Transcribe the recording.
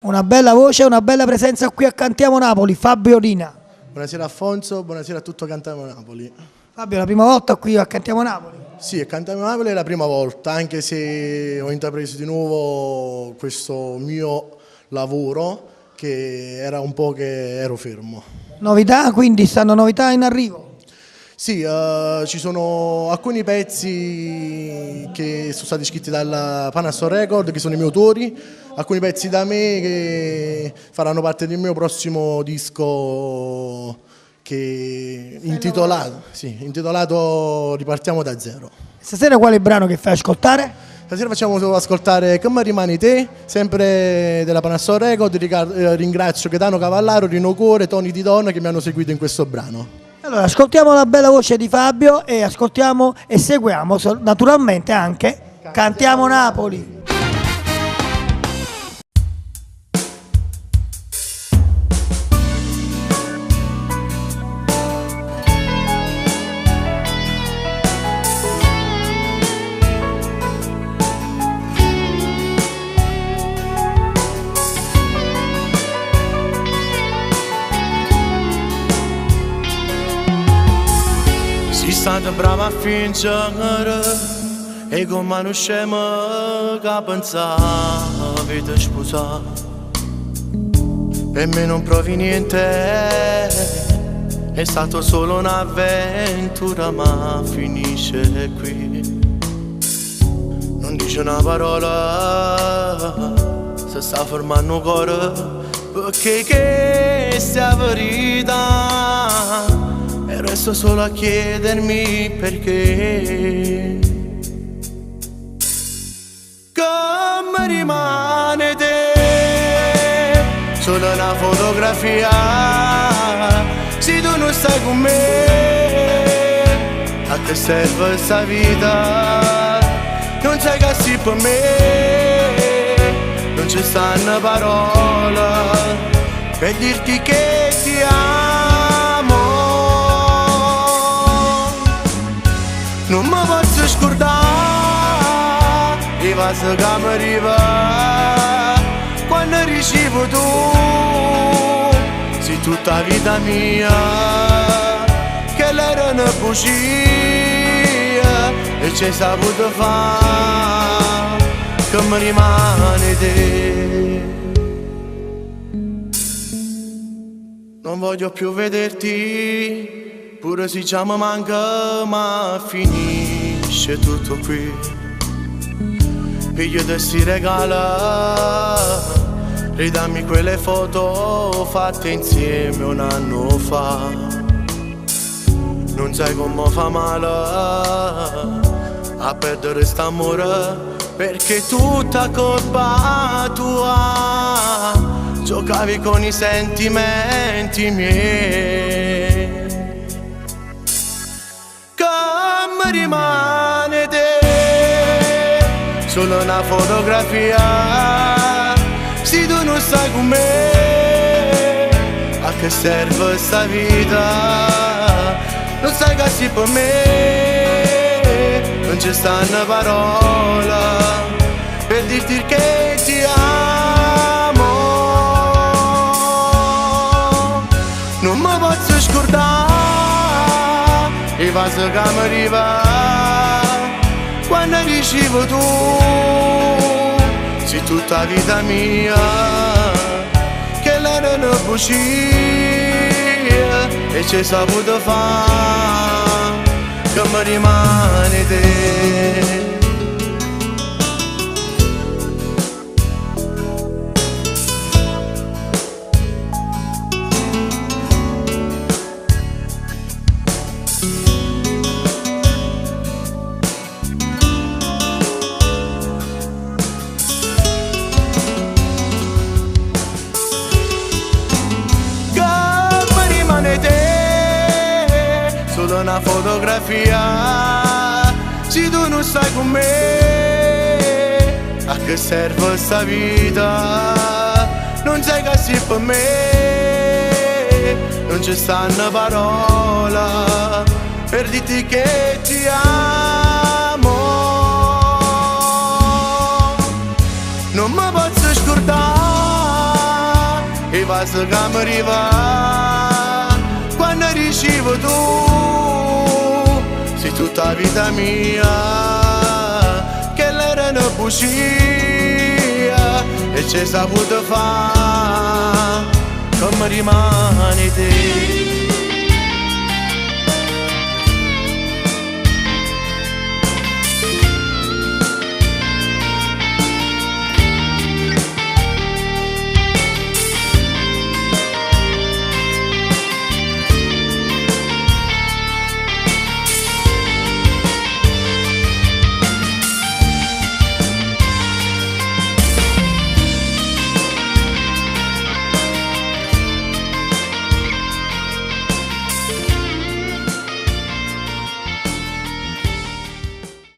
Una bella voce, una bella presenza qui a Cantiamo Napoli, Fabio Rina. Buonasera Alfonso, buonasera a tutto Cantiamo Napoli. Fabio, la prima volta qui a Cantiamo Napoli? Sì, a Cantiamo Napoli è la prima volta, anche se ho intrapreso di nuovo questo mio lavoro che era un po' che ero fermo. Novità, quindi stanno novità in arrivo? Sì, ci sono alcuni pezzi che sono stati scritti dalla Panasol Record, che sono i miei autori, alcuni pezzi da me che faranno parte del mio prossimo disco che intitolato, sì, intitolato Ripartiamo da zero. Stasera quale brano che fai ascoltare? Stasera facciamo ascoltare Come rimani te, sempre della Panasol Record. Ringrazio Gaetano Cavallaro, Rino Core, Tony Di Donna che mi hanno seguito in questo brano. Allora, ascoltiamo la bella voce di Fabio e ascoltiamo e seguiamo naturalmente anche Cantiamo Napoli. Sei stata brava a fingere e come non scemo che pensavi di sposare. Per me non provi niente, è stato solo un'avventura ma finisce qui. Non dice una parola, si sta fermando il cuore, perché questa è la verità. E resto solo a chiedermi perché. Come rimane te? Solo una fotografia, se tu non stai con me, a che serve questa vita? Non sai che si per me, non ci stanno parole per dirti che ti amo. Non mi posso scordare i vasi che mi arriva quando ricevo tu, sei tutta vita mia, che l'era una bugia e ci hai saputo fare che mi rimane te. Non voglio più vederti, pure se già mi manca, ma finisce tutto qui. Figlio di sti regala, ridammi quelle foto fatte insieme un anno fa. Non sai come fa male a perdere st'amore, perché è tutta colpa tua. Giocavi con i sentimenti miei. Come rimane te? Solo una fotografia, se tu non stai con me, a che serve questa vita? Non sai che si per me, non ci stanno parole per dirti che ti amo. Non mi posso scordare i vasi che mi arriva quando ricevo tu, sei tutta vita mia, che l'era una bugia e ci hai saputo fare che mi rimane te. Solo una fotografia, se tu non stai con me, a che serve questa vita? Non sai che sei per me, non ci stanno parole per dirti che ti amo. Non mi posso scordare vas che mi arriva quando ricevo tu sei tutta la vita mia che l'era una bugia e c'è saputo fa come rimani te.